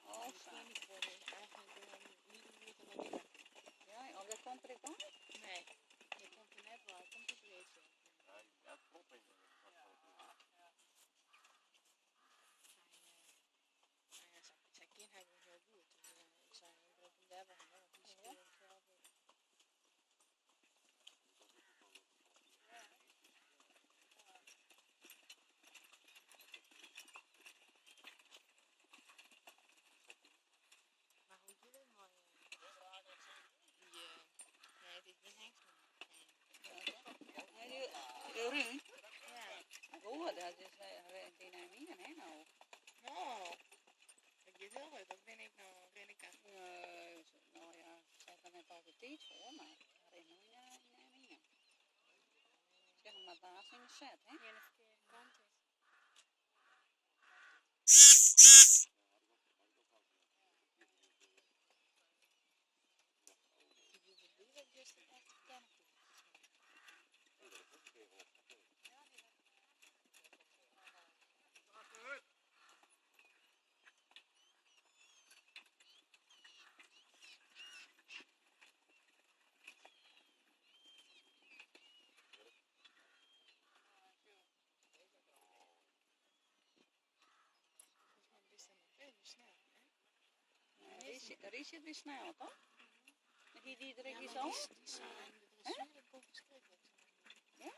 Oh, sa. Ja, oh, dêr komt er ek wei? Nee, hy komt der net wei, hy komt út Readtsjerk. Sy kin har gewoan hiel goed, dus ik sei, ik rop him dêr wol hinne, want dy spilet hiel goed. Mar hoe giet it mei dy, nee, it is gjin hengst mear. Nee, dy Rún? Ja. Goed, dat is rint yn Nijmegen hè no. No, dat giet hiel hurd, of bin ik no, rin ik achter? Nee, no ja, se hat der net altyd tiid foar, mar hy rint no yn Nijmegen. Zeg mar baas yn de set, hè? Gean de ferkearde kant út. Ik wie wol bliid dat ik juster echt kenne koe. Volgens mij bist dan nog even snel, hè? Nee, Richard wie snel, toch? Hie dy der ek Ja, iets maar oan? die zijn, de dressuur, dat komt verschrikkelijk. Ja?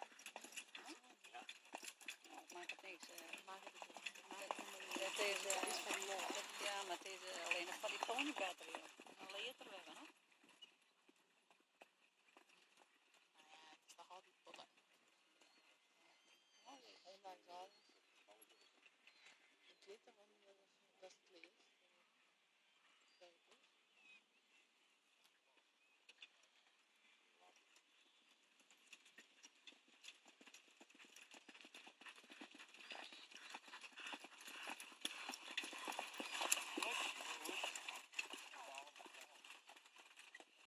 No, it makket niks. Makket it net, makket helemaal niet It út. is, It is foar de lol. Ja, mar it is allinnich foar dy pony better, joh. Dan leart er wer, hè? Nou ja, it is toch altyd potten. Ondanks alles. It giet der om datst it learst.